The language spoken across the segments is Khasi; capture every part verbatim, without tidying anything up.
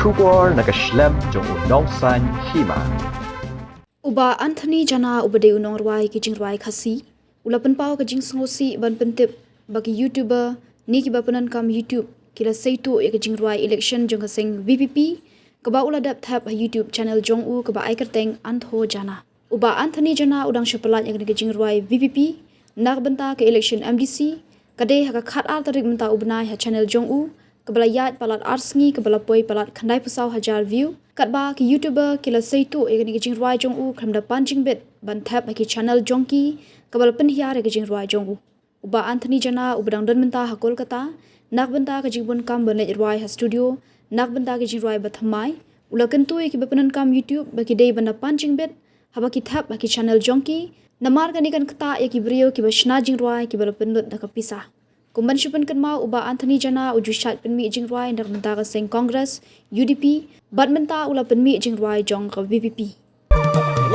Khubor na ka shlem jong u Nongsaiñ Hima. U Bah Anthony Jana uba dei u nongrwai ki jingrwai Khasi u la pynpaw ka jingsngewsih ban pyntip ba ki YouTuber ne kiba pyndonkam YouTube ki la sei tuh ïa ka jingrwai election jong ka seng VPP kaba u la dep thep ha YouTube channel jong u kaba ai kyrteng Antho Jana. U Bah Anthony Jana u dang shu pyllait ïa kane ka jingrwai VPP na ka bynta ka election MDC ka dei ha ka khatar tarik mynta u bnai ha channel jong u kaba la ïaid palat ar sngi kaba la poi palat khyndaiphew saw hajar view. Katba ki YouTuber ki la sei tuh ïa kane ka jingrwai jong u khlem da pan jingbit ban thep ha ki channel jong ki kaba la pynhiar ïa ka jingrwai jong u. U Bah Anthony Jana uba dang don mynta ha Kolkata na ka bynta ka jingbun kam ban leit rwai ha studio na ka bynta ka jingrwai ba thymmai u la kyntu ïa kiba pyndonkam YouTube ba ki dei ban da pan jingbit haba ki thep ha ki channel jong ki. Namar kane kan ktah ïa ki briew kiba shna jingrwai kiba la pynlut da ka pisa. Kum ban shu pynkynmaw u Bah Anthony Jana u ju shait pynmih jingrwai na ka bynta ka seng Congress, UDP bad mynta u la pynmih jingrwai jong ka VPP.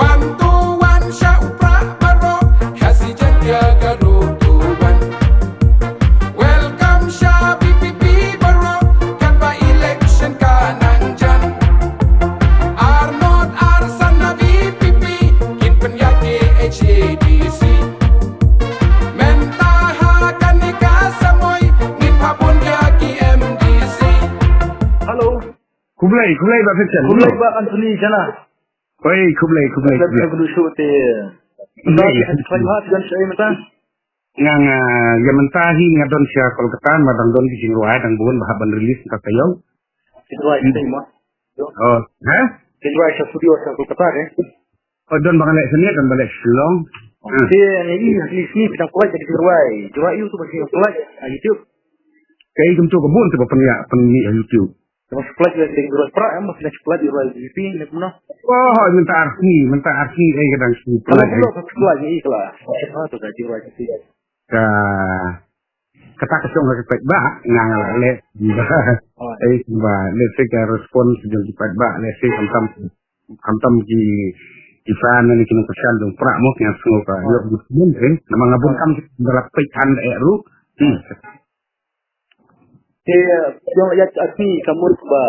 One to one sha u Prah baroh, Khasi Jaiñtia ka dei to one. Welcome sha VPP baroh, katba election ka nang jan. Ar nod ar san na VPP kin pynïaid KHADC. Mynta ha kane ka samoi ngin phabun ïa ki MDC. Hello. Khublei, khublei Bah Vincent. Khublei Bah Anthony Jana. Oi, khublei, khublei, khublei. Khublei, khublei. Ïa, ïa. Khublei, khublei. Nga, nga, ïa mynta hi nga don sha Kolkata, ma dang don ki jingrwai dang bun ba hap ban release mynta ka ïew. Jingrwai sha mo? Oh, ha? Jingrwai sha studio sha Kolkata, eh? Oh, don ba nga leh sha ne, don ba leh Shillong. Hmm. Te ngi i, ngi i, ngi pyndonkam jingrwai. Jingrwai ïa u tu ba ngi pyndonkam ha YouTube. Kaei kumtu ka bun tu ba pynïaid, pynmih ha YouTube. Ka ba pynlait ïa ka jingrwai Prah, em, ba pynlait ïa ka jingrwai VPP ne kumno? Oh, mynta ar sngi, mynta ar sngi, eh, ka dang sngi pynlait. Ka pynlait ïa ka la. Ka, kata ka shong ha ki paidbah, nga nga la leh. Oh. Eh, ba, let's say ka response jong ki paidbah, let's say khamtam, khamtam ki, ki fan ne ki nongkyrshan jong Prah mo, ki nga sngew ka, ïoh bun, eh, namar nga bun kam ki ba la peit than eh ruh. Hmm. Te, eh, jong ïa ka sngi ka mut ba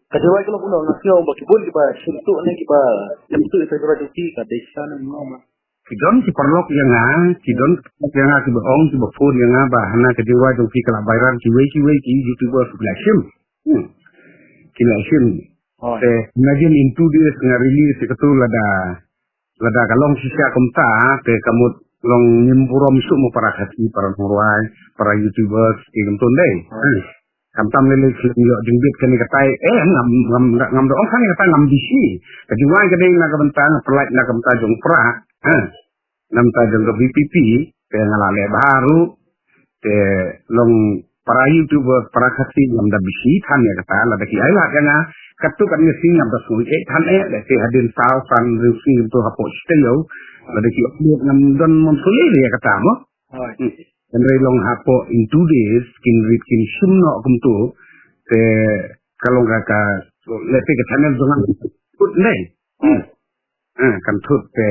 ka jingrwai ka long kumno, nga sngew ba ki bun kiba shim tuh ne kiba shim tuh ïa ka jingrwai jong ki ka dei shisha ne kumno ma. Ki don ki paralok ïa nga, ki don ïa nga kiba ong kiba phone ïa nga ba hana ka jingrwai jong ki ka la viral, kiwei kiwei ki YouTuber ki la shim. Hmm. Ki la shim. Oh. Te, imagine in two days nga release ïa katu lada Lada ka long shisha kumta, te ka mut long ngim burom shuh mo para Khasi, para nongrwai, para YouTubers, ki kumtu dei. Hmm. Khamtam lei lei khlem ïoh jingbit kane katai, eh, ngam, ngam, ngam da ong kane kata ngam bisi. Ka jingrwai ka dei na ka bynta, nga pynlait na ka bynta jong Prah, ha. Na ka bynta jong ka VPP, te nga la leh bha ruh, te long para YouTuber, para Khasi ngam da bisi than ïa kata, lada ki ai lad ïa nga, katto katne sngi ngam da sngew eh than eh, lehse hadien saw san hynriew sngi kumto hapoh shi taïew, lada ki upload ngam don, ngam sngewlei ïa kata mo. Hooid. Hmm. Hynrei long hapoh in two days, kin rit kin shim noh kumto, te ka long ka, ka, lehse ka channel jong nga, kut ndei. Hmm. Eh, kan thut te,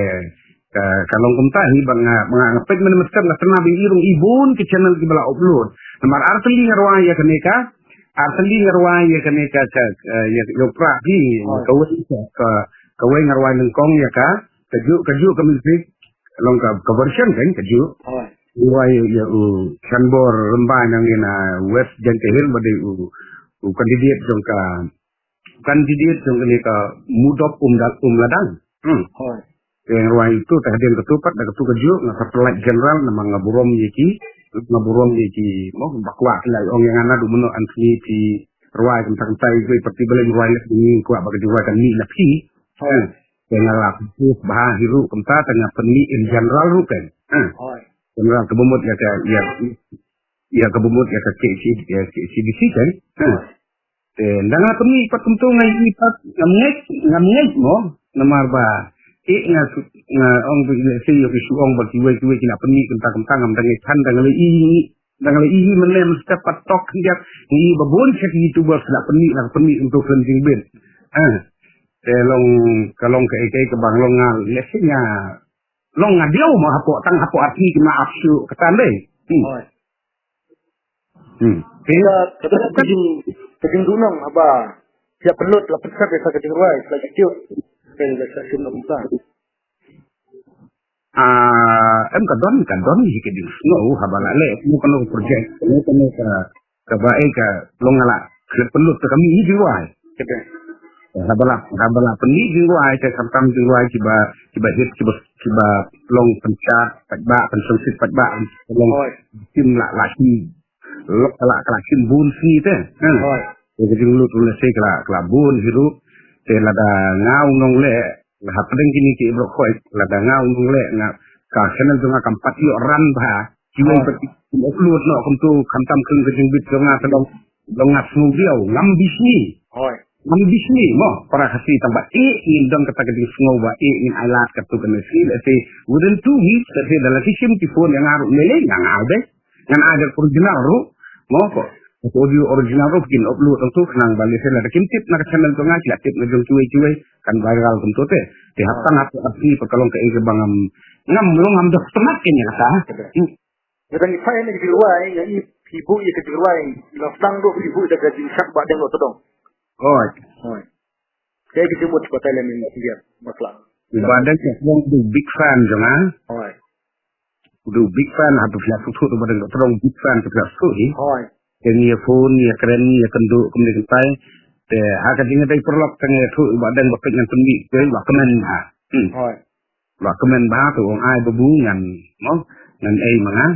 ka, ka long kumta hi ba nga, ba nga, nga peit mynne mynstep nga tyrna ba i rung i bun ki channel kiba la upload. Namar ar tylli nga rwai ïa kane ka, ar tylli nga rwai ïa kane ka, ka, ka, ïa, ïa u Prah hi, oh, kawei ka, ka, kawei nga rwai nyngkong ïa ka, kajuh, kajuh ka music, long ka, ka version kan, kajuh. Oh. Rwai ïa u Shanbor Rymbai nangïa na West Jaintia Hills ba dei u, u candidate jong ka, candidate jong kane ka Mudop Umda-, Umladang. Hmm. Hooid. Te nga rwai itu te hadien katu pat da katu kajuh nga sa pynlait general namar nga burom ïa ki, nga burom ïa ki, mo, ba kwah ki la ong ïa nga naduh mynno Anthony phi rwai kumta kumta, ïa ki parti ba leh rwai leh, ngi kwah ba ka jingrwai kan mih na phi. Hooid. Hmm. Te nga la pynkup bha hi ruh kumta te nga pynmih in general ruh kan. Hmm. Hooid. General kaba mut ïa ka, ïa, ïa kaba mut ïa ka KHADC kan. Hmm. Hooid. Te, ynda nga pynmih pat kumto nga ïohi pat, ngam ngeit, ngam ngeit mo, namar ba, eh, nga su-, nga ong ba, let's say, ïoh ki shu ong ba kiwei, kiwei ki la pynmih kumta, kumta, ngam da ngeit than, da nga la ïohi, da nga la ïohi mynne mynstep pat tok khyndiat, nga ïohi ba bun sha ki YouTuber ki la pynmih, la pynmih kumto khlem jingbit. Ah. Te long, ka long kaei kaei kaba nga long nga, let's say, nga, long nga diaw mo hapoh, tang hapoh arti ki ma ap shu, kata ndei. Hmm. Hooid. Hmm. Ka, ka, ka, ka jing, ka jingduhnong haba, Ïa pynlut la pynshad ïa ka jingrwai la ki tiuh. Kan la sa shim na kumta. Ah, em ka don, ka don hi ka ding sngew haba la leh kano kano ka project, kano kano ka, kaba eh ka long la khlem pynlut ka kami hi jingrwai. Kata. Haba la, haba la pynlut jingrwai, ka khamtam jingrwai kiba, kiba hit, kiba, kiba long pynshad paidbah, pynsngewsih paidbah, long Hoi. Kim la, la kim lok ka la, ka la kim bun sngi te. Ha. Hoi. Te ka jinglut ruh lehse ka la, ka la bun hi ruh. Te lada nga u nongleh, hapdeng kine ki briew khoi, lada nga u nongleh nga ka channel jong nga kam pat ïoh run bha. Kiwei Hoi. Pat kim upload noh kumto khamtam khlem ka jingbit jong nga ka dang, dang nga sngewdiaw, ngam bishni. Hoi. Ngam bishni mo, para Khasi tang ba eh ngin don kata ka jingsngew ba eh ngin ai lad katto katne sngi, lehse within two weeks, lehse da la ki shim ki phone ïa nga ruh lei lei nga nga dei. Ngan ai da original ruh. Mo ko. Ko audio original ruh kin upload tang tu khnang ba lehse lada kim tip na ka channel jong nga ki la tip na jong kiwei kiwei kan viral kumto te. Te hap tang hap hap ni pa ka long kaei kaba ngam, ngam long ngam doh smat kane kata. Hmm. Nga dang ïa peit na ka jingrwai, nga i phi buh ïa ka jingrwai, la sdang ruh phi buh da ka jingshad Bah Deng Dohtdong. Hoi. Hoi. Kaei ka jingmut ba Thailand in India bakla. Bah Deng Dohtdong u big fan jong nga. Hoi. U big fan, haba phi la sngewthuh Bah Deng Dohtdong big fan, phi la sngewthuh hi. Hoi. Te ngi ïa phone, ngi ïa kren, ngi ïa kynduh kumne kumtai. Te ha ka jingïadei paralok te ngi ïathuh Bah Deng ba peit ngan pynmih, te u la kmen ha. Hmm. Hoi. Ba kmen bha, te u ong ai babu ngan, mo, ngan ei ma nga,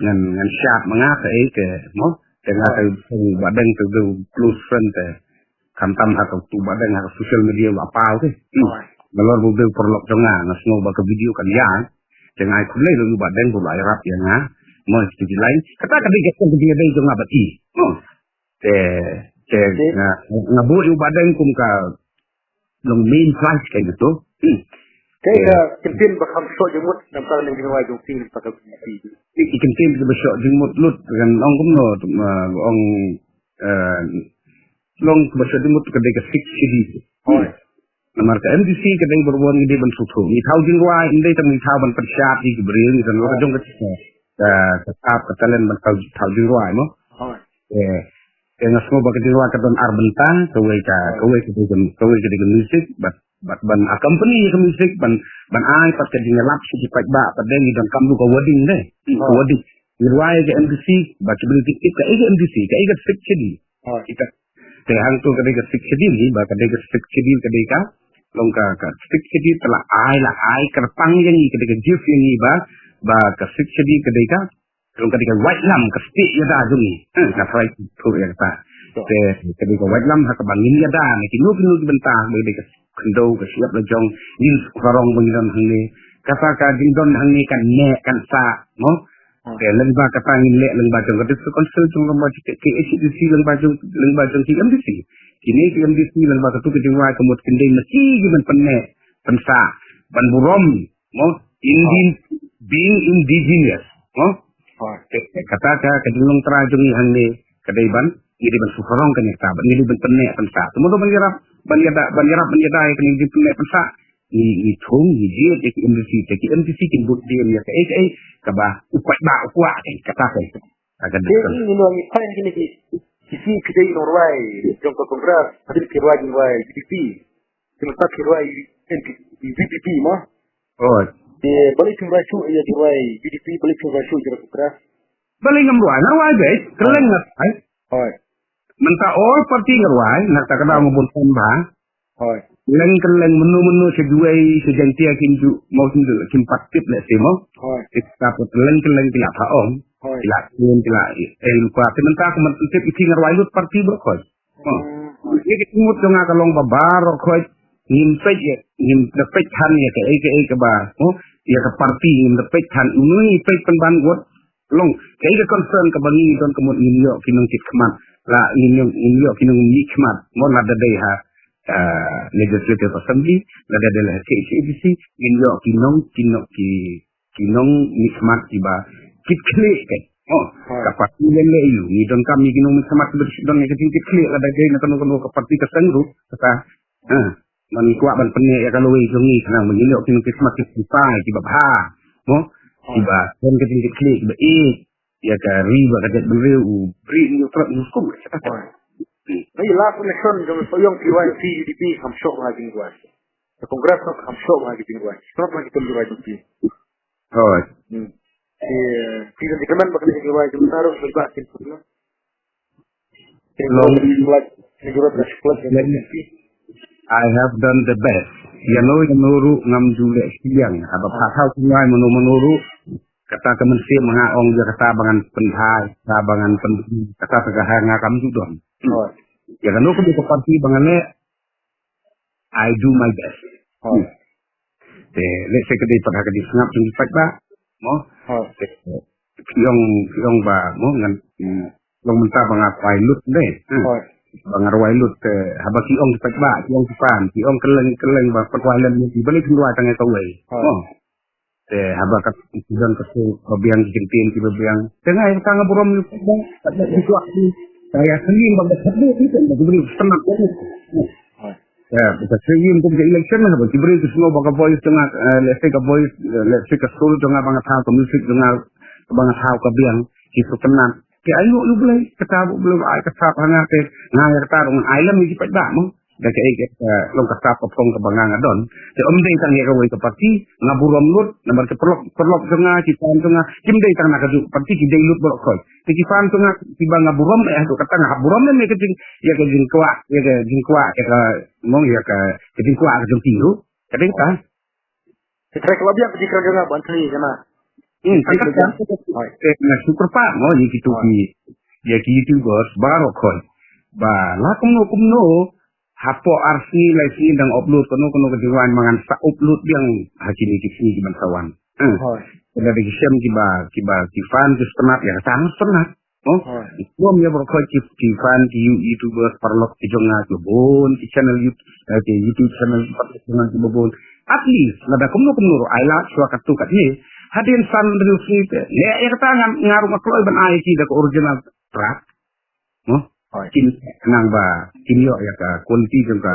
ngan, ngan shad ma nga kaei te, mo, te nga te, te Bah Deng te u close friend te, khamtam ha ka tu Bah Deng ha ka social media ba paw te. Hmm. Nalor ba u dei u paralok jong nga, nga sngew ba ka video kan ïa, te nga ai khublei ïa u Bah Deng ba u la ïarap ïa nga, mo, ïa ki lain, kata ka dei ka kong ka dei jong nga bad i, mo. Te, te, nga, nga buh ïa u Bah Deng kum ka long main prize ka ïa to. Hmm. Kaei ka kyntien ba kham shoh jingmut na ka bynta ka jingrwai jong phi na ka bynta ka phi? Ki kyntien kiba shoh jingmut lut kan long kumno, ma, ong, eh, long kiba shoh jingmut ka dei ka Sixth Schedule. Hoi. Namar ka M D C ka dei ba ruh ngi dei ban sngewthuh. Ngi thaw jingrwai, ngi dei tang ngi thaw ban pynshad ïa ki briew, ngi don la ka jong ka, ka, ka, ka talent ban thaw, thaw jingrwai mo. Hoi. Eh, Te nga sngew ba ka jingrwai ka don ar bynta, kawei ka, kawei ka dei ka, kawei ka dei ka music, bad, bad ban accompany ïa ka music, ban, ban ai pat ka jingïalap sha ki paidbah, pat dei ngi donkam ruh ka wording dei. Hmm, ka wording. Ngi rwai ka M D C, ba ki briew ki tip kaei ka M D C, kaei ka Sixth Schedule. Kita. Te hangto ka dei ka Sixth Schedule hi, ba ka dei ka Sixth Schedule ka dei ka, long ka, ka Sixth Schedule te la ai, la ai kyrpang ïa ngi, ka dei ka gift ïa ngi ba, ba ka Sixth Schedule ka dei ka, Ka long ka dei ka waitlam ka stieh ïada jong ngi. Eh, ka tharai tu ïa kata. Te ka dei ka waitlam ha kaba ngin ïada na kino kino ki bynta ba dei ka khyndew ka shyiap la jong ngin sngewsarong ba ngin don hangne. Kata ka jingdon hangne kan neh kan sah, mo? Te lyngba kata ngin leh lyngba jong ka District Council jong lyngba jong ka K H A D C lyngba jong lyngba jong ki M D C. Kine ki M D C lyngba katu ka jingrwai ka mut kin dei ma ki ki ban pynneh pynsah ban burom Mo, Indi-, being indigenous. Mo? Hooid. Te, te kata ka, ka jinglong trai jong ngi hangne, ka dei ban, ngi dei ban sngewsarong kane ka, ban ngi dei ban pynneh pynsah. Te mo ban ïarap, ban ïada, ban ïarap, ban ïada ïa kane ka jingpynneh pynsah. Ngi, ngi thung, ngi jied ïa ki M D C, te ki M D C kin bud dien ïa kaei kaei, kaba u paidbah u kwah, kata ka. Ka ka dei. Te ngi, ngi, ngi, ngi, ki, ki, ki dei nongrwai jong ka Congress, hadien ki rwai jingrwai U D P. Ki mynta ki rwai N P, V P P mo. Hooid. Te balei phim rwai shuh ïa ki rwai U D P, balei phim rwai shuh ïa ki rwai Congress? Balei ngam rwai, nga rwai beit, kylleng nga rwai. Hooid. Mynta all party nga rwai, na kata ka daw nga bun kam bha. Hooid. Kylleng kylleng mynno mynno sha Jowai, sha Jaintia kim ju, mo kim ju, kim pat tip lehse mo. Hooid. Tip tap kylleng kylleng ki la pha ong. Hooid. Ki la tip, ki la, eh, kwa, te mynta ka man tip ïa ki nga rwai lut party baroh khoit. Oh. Ïa ka jingmut jong nga ka long ba baroh khoit ngim peit ïa, ngim da peit than ïa kaei kaei kaba, oh, ïa ka party ngim da peit than, ïa ngi peit pynban wat long kaei ka concern kaba ngi don ka mut ngin ïoh ki nongkit khmat, la ngin ïoh, ngin ïoh ki nongmihkhmat, mo lada dei ha, ah, Legislative Assembly, lada dei ha K H A D C, ngin ïoh ki nong, ki nong, ki ki nongmihkhmat kiba kit khlieh kein. Oh, hooid. Ka party lem leh aïu, ngi donkam ïa ki nongmihkhmat kiba don ïa ka jingkit khlieh lada dei na kano kano ka party ka seng ruh, kata. Ha, man ngi kwah ban pynneh ïa ka lawei jong ngi khnang ba ngin ïoh ki nongmihkhmat kiba pynshai kiba bha. Mo, hooid, kiba don ka jingkit khlieh kiba ïeit ïa ka ri bad ka jaitbynriew u briew u trot u skum kata. Hooid. Hmm. Ai, last election jong ka ïong P Y P U D P kam shoh ha jingduwai. Ka Congress kam shoh ha jingduwai. Shoh ha jingduwai jong ki. Hooid. Hmm. Ki, ki jingkyrmen ba ka jingduwai jong ka ruh ba kin pun. Long, I have done the best. Ïano ïano ruh ngam ju leh shiliang. Haba pha thaw kumne mano mano ruh. Kata ka mynsiem nga ong ïa kata ba ngan pynthai, kata ba ngan pyn, kata ka ha nga kam ju don. Hooid. Ïa kano kano ka party ba ngan leh, I do my best. Hooid. Te lehse ka dei pat ha ka jingsngap jong ki paidbah. Mo? Hooid. Te ki ong, ki ong ba mo ngan, mm, long mynta ba nga rwai lut dei. Hmm. Hooid. Ba nga rwai lut, te haba ki ong ki paidbah, ki ong ki fan, ki ong kylleng kylleng ba pynrwai lem ïa ki, balei pynrwai tang ïa kawei. Hooid. Mo? Te haba ka ki don ka shu ba biang ki kyntien ki ba biang. Te nga ïa ka nga burom ni ba ka ki kwah ki. Ka ïa ka lim ba ka shu ki ba ki bri shu smat. Ya, ba ka shu lim kum ka election haba ki bri ki shu ba ka voice jong nga, eh, let's say ka voice, eh, let's say ka soul jong nga ba nga thaw, ka music jong nga ba nga thaw ka biang ki shu kynat. Te ai ïoh ïoh Blei, kata ba Blei ai ka sap ha nga te nga ïa kata ruh ai lem ïa ki paidbah mo. Da kaei ka, eh, long ka sap ka phong kaba nga nga don. Te ym dei tang ïa kawei ka party, nga burom lut, namar ki paralok, paralok jong nga, ki fan jong nga, kim dei tang na kajuh ka party, ki dei lut baroh khoit. Te ki fan jong nga, kiba nga burom, eh, haduh katta nga hap burom lem ïa ka jing, ïa ka jingkwah, ïa ka jingkwah, ïa ka, mo, ïa ka, ka jingkwah ka jong ki ruh. Ka dei kata. Te trai ka la biang ka jingkren jong nga ban thrang ïa kane. Hmm, tang kata. Hooid. Te nga shu kyrpad mo ïa kito ki, ïa ki YouTubers baroh khoit. Ba la kumno kumno hapoh ar sngi lai sngi dang upload kano kano ka jingwan ma ngan sa upload biang ha kine ki sngi ki ban sa wan. Hmm. Hooid. Lada ki shem kiba, kiba ki fan ki sngewtynnat ïa kata ngan sngewtynnat. Oh, hooid. Burom ïa baroh khoit ki, ki fan, ki You-, YouTubers paralok ki jong nga kiba bun, ki channel YouTube, eh, ki YouTube channel paralok jong nga kiba bun. At least lada kumno kumno ruh ai lad shuwa katto katne. Hadien san hynriew sngi te leh ïa kata nga, nga ruh nga kloi ban ai ki da ka original track. Mo? Hooid. Kin nang ba kin ïoh ïa ka quality jong ka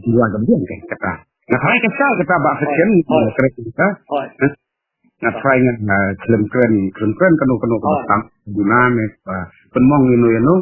jiwa jong ka kata. Nga tharai ka shai kata ba section, hooid, nga kren ka. Hooid. Nga try nga, ah, khlem kren, khlem kren kano kano kaba, ah, tam duna me, ah, pynmong ïano ïano,